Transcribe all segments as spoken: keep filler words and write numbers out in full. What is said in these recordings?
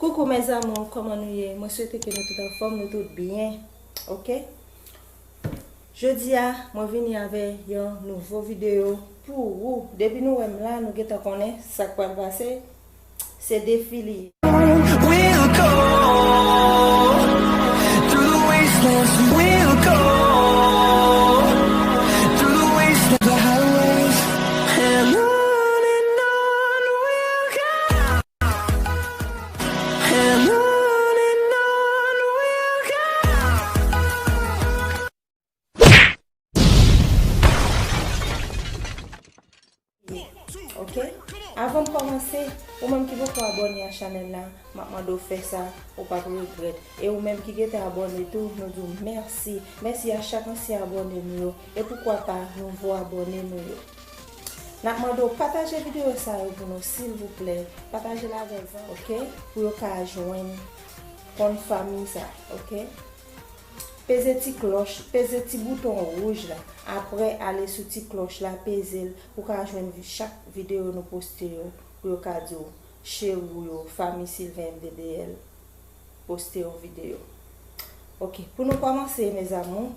Coucou mes amours, kòman nou ye? Mwen swete ke nou tout anfòm, nou tout byen. Oke? Jodi a, mwen vini avè yon nouvo videyo pou ou. Depi nou wè m la, nou gentan konnen sa k pral pase. Se defi li ye. We'll go through the wastelands, we'll go through the wastelands, the highways, and on and on we'll go. And on and on we'll go. Oke? Avan m kòmanse, ou menm ki poko abòne a chanèl la, m ap mande w fè sa, ou p ap regrèt. E ou menm ki gentan abòne tou, nou di w mèsi. Mèsi a chak ansyen abòne nou yo, e poukwa pa nouvo abòne nou yo. N ap mande w pataje videyo sa yo pou nou, silvouplè. Pataje l avè zanmi, oke? Pou yo ka jwenn konn fanmi sa, oke? Peze ti klòch, peze ti bouton wouj la. Apre, ale sou ti klòch la, peze l pou w ka jwenn vi-, chak videyo nou poste yo, pou yo ka di w, cheri w yo, fanmi Sylvain M D D L poste yon videyo. Oke, pou nou kòmanse, mes amours,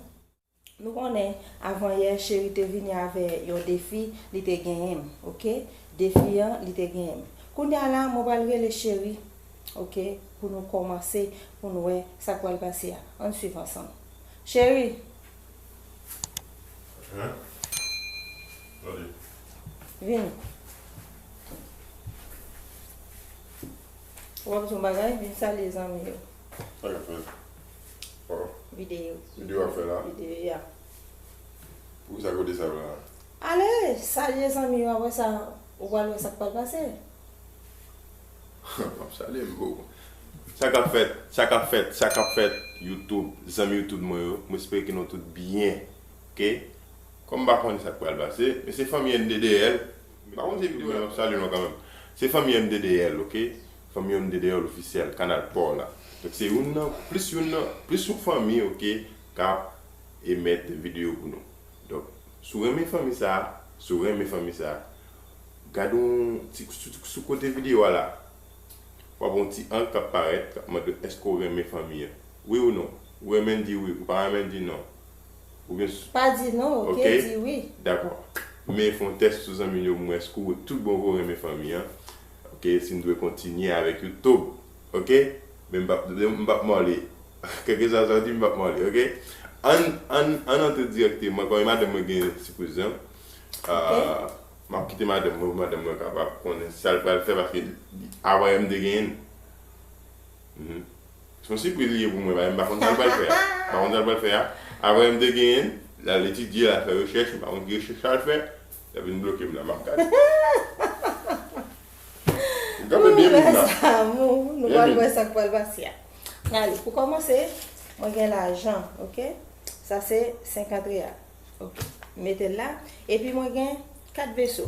nou konnen, avan yè, Cheri te vini avè yon defi, li te genyen m, oke? Defi an, li te genyen m. Kounye a la, mwen pral rele Cheri, oke? Pou nou kòmanse, pou nou wè sa k pral pase a. Ann swiv ansanm. Cheri! Hein? Tande. Vini. Ou ap di yon bagay, vin salye zanmi yo. Sa k ap fèt? Oh. Videyo. Videyo ap fè la? Videyo, ya. Poukisa kote sa la? Ale, salye zanmi yo, apre sa, ou pral wè sa k pral pase. M ap salye m, bro. Sa k ap fèt, sa k ap fèt, sa k ap fèt, YouTube, zanmi YouTube mwen yo, mwen espere ke nou tout byen, oke? Kòm m pa konnen sa k pral pase, men se fanmi N D D L, m pa konn si videyo a, m ap salye nou kanmenm. Se fanmi N D D L, oke? Fanmi N D D L ofisyèl, Kanal Paw la. Donk se youn nan, plis youn nan, plis yon fanmi, oke, k ap emèt videyo pou nou. Donk, si w renmen fanmi sa a, si w renmen fanmi sa a, gade yon ti, sou, sou kote videyo a la, w ap wè yon ti ang k ap parèt, k ap mande w èske w renmen fanmi an. Wi ou non? Ou renmen l, di wi. Ou pa renmen l, di non. Oubyen s- Pa di non, oke, oke, di wi. Dakò. Men fè yon tès sou zanmi yo pou mwen, èske w tout bon vre w renmen fanmi an? Oke, si n dwe kontinye avèk YouTube. Oke? Men m p ap, m p ap mòle. Kèlkeswa sa w di, m p ap mòle, oke? Ann, ann, ann antre dirèkteman, kòm madanm mwen gen sipriz lan. Oke. Ah, m ap kite madanm mwen, pou madanm mwen kapab konnen sa l pral fè, paske avan yè m te genyen l. Mhm. Se yon sipriz li ye pou mwen, paske m pa konn sa l pral fè a. M pa konn sa l pral fè a. Avan yè m te genyen l, l al etidye, l al fè rechèch, m pa konn ki rechèch l al fè. L ap vin bloke m la, m ap gade. M kanpe byen vit la. Mes amours, nou pral wè sa k pral pase a. Ale, pou kòmanse, mwen gen lajan, oke? Sa se senkant reyal. Oke. Mete l la. Epi mwen gen kat veso.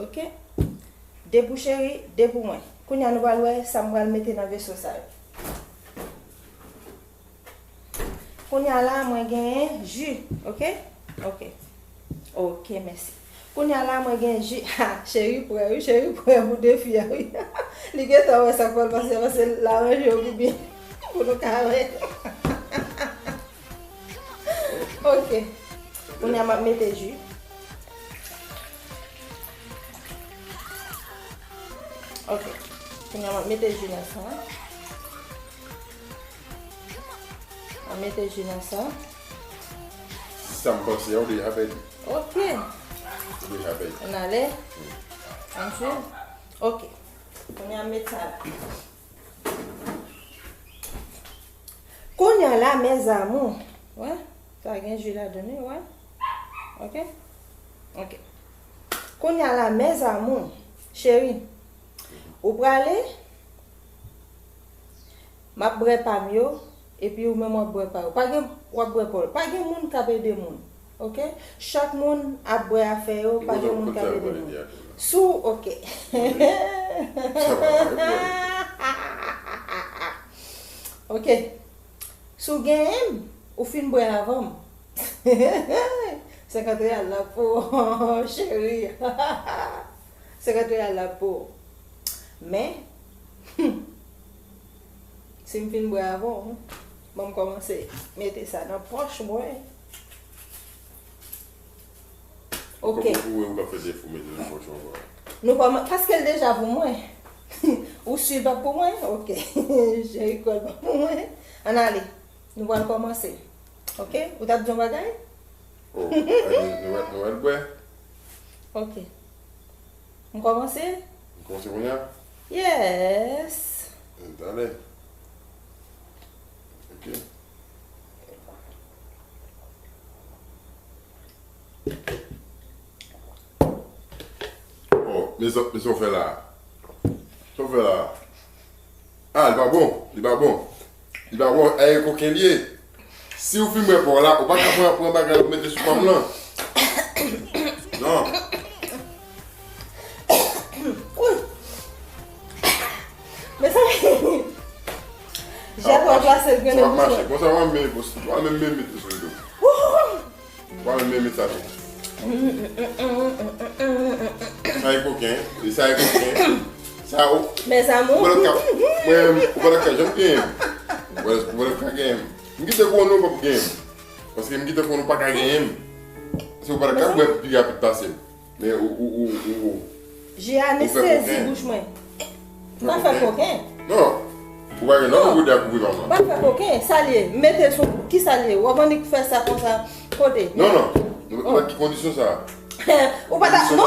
Oke? De pou Cheri, de pou mwen. Kounye a nou pral wè sa m pral mete nan veso sa yo. Kounye a la, mwen genyen ji, oke? Oke. Oke, mèsi. Kounye a la, mwen gen ji. Ha, Cheri prè, wi, Cheri prè pou defi a, wi. Li gentan wè sa k pral pase, paske l aranje yo pi byen pou nou ka wè. Oke. Kounye a, m ap mete ji. Oke. Kounye a, m ap mete ji nan sa. An mete ji nan sa. Sa m panse a, ou deja pèdi. Oke. Ou deja pèdi. Ann ale. Ann swiv. Oke. Kounye a met sa la. Kounye a la, mes amours. Wè? Sa gen ji ladan l, wi, wè? Oke? Oke. Kounye a la, mes amours. Cheri, ou prale? M ap bwè pa m yo, epi ou menm w ap bwè pa ou. Pa gen, w ap bwè pa w. Pa gen moun k ap ede moun. Oke? Chak moun ap bwè afè yo, pa gen moun k ap ede moun. Sou, oke. Oke. Si w genyen m, ou fin bwè avan m. Senkant reyal la pou ou, cheri. Senkant reyal la pou ou. Men, Si m fin bwè avè w, ban m kòmanse mete sa nan pòch mwen. Ok. Kòman pou ou, ou ka fè defo mete nan pòch ou ankò? Nou kòman-, paske l deja pou mwen. Ou si l pa pou mwen? Ok. Jericole pa pou mwen. Ann ale. Nou pral kòmanse. Ok? Ou t ap di yon bagay? Oh, ann, nou, nou, nou al bwè. Ok. M kòmanse? M kòmanse kounye a? Yes. Ann ale. Ok. Oh, men sa, men sa w fè la a? Sa w fè la a? Ah, li pa bon. Li pa bon. Li pa bon. Ay koken li ye. Si w fin bwè pa w la, ou pa ka pran, pran bagay ou mete sou pa m lan. Non. Mezanmi. Jèt w ap pase l grennen bouch mwen. Konsa w ap menm, w ap menm mete sou li tou. Wouhou! Mwen menm, mete sa tou. Sa e koken, e sa e koken. Sa ou. Mes amours. Ou pa ka, mwen, ou pa ka janm genyen m. Ou pa, ou pa ka genyen m. M kite konnen ou p ap genyen m. Paske m kite konnen ou pa ka genyen m. Paske ou pa ka bwè pi rapid pase m. Men ou, ou, ou, ou, ou. Ji a anestezi bouch mwen. M pa fè koken. Non. Ou pa gen lòt gode a kouvri pa m lan. M pa fè koken. Sa l ye? M mete l sou ki sa l ye? W ap annik fè sa konsa. Kote? Non, non. Nou pa ki kondisyon sa a? Ou pa t ap, non.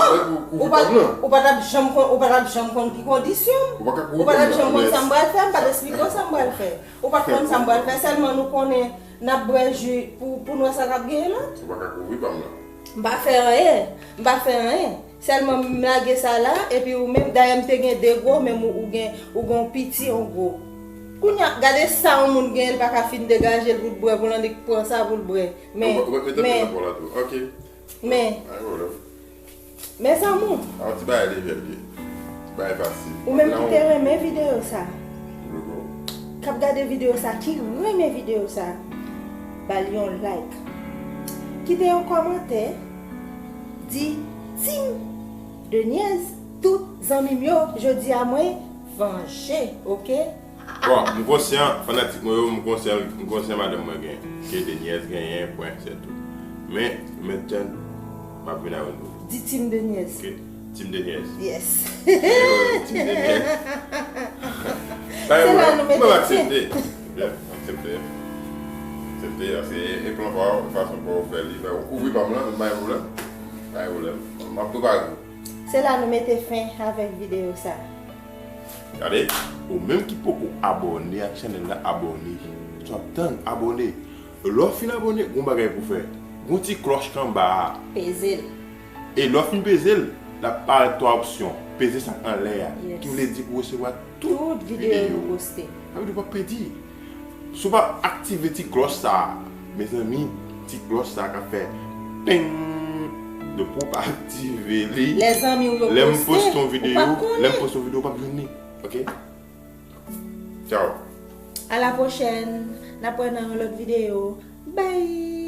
Ou pa, ou pa t ap janm konn, ou pa t ap janm konn ki kondisyon. Ou pa t ap janm konn sa m pral fè, m pa t esplike w sa m pral fè. Ou pa t konn sa m pral fè, sèlman nou konnen n ap bwè ji pou, pou n wè sa k ap genyen lòt. Ou pa ka kouvri pa m lan. M pa fè anyen. M pa fè anyen. Sèlman m lage sa la, epi ou menm, dayè m te gen de gwo, men ou, ou gen, ou gen yon piti, yon gwo. Kounye a, gade sa yon moun gen, li pa ka fin degaje l pou l bwè, pou l annik pran sa pou l bwè. Men, men, men, mes amours. A, ti bagay lejè l ye. Ti bagay fasil. Ou menm ki te renmen videyo sa. K ap gade videyo sa, ki renmen videyo sa, ba l yon like. Kite yon kòmantè, di Team Deniez, tout zanmi m yo, jodi a mwen vanje, ok? Bon, m konsyan, fanatik mwen yo, m konsyan, m konsyan madanm mwen genyen. Ke Deniez genyen, pwen, se tou. Men, mentnan, m ap vin avè nou. Di Team Deniez. Ok, Team Deniez. Yes. Team Deniez. Se la nou mete. Mwen aksepte. Byen, aksepte. Aksepte, se e plan pa w, fason pa w fè li, fè ou kouvri pa m lan, pa gen pwoblèm. Pa gen pwoblèm. M ap prepare pou ou. Se la nou mete fen avèk videyo sa. Gade, ou menm ki poko abòne ak chanèl la, abòne. Sa w ap tann, abòne. Lè w fin abòne, gon bagay pou w fè. Gon ti klòch k anba a. Peze l. E lè w fin peze l, l ap parèt twa opsyon. Peze sa k anlè a. Yes. Ki vle di pou w resevwa tout videyo nou poste. Sa vle di w p ap pèdi. Si w pa aktive ti klòch sa a, mezanmi, ti klòch sa a k ap fè peng. Depi w pa aktive li, lè m poste yon videyo, lè m poste yon videyo, w p ap jwenn li. Ok? Tchaw. A la pwochèn. N ap wè nan yon lòt videyo. Bye!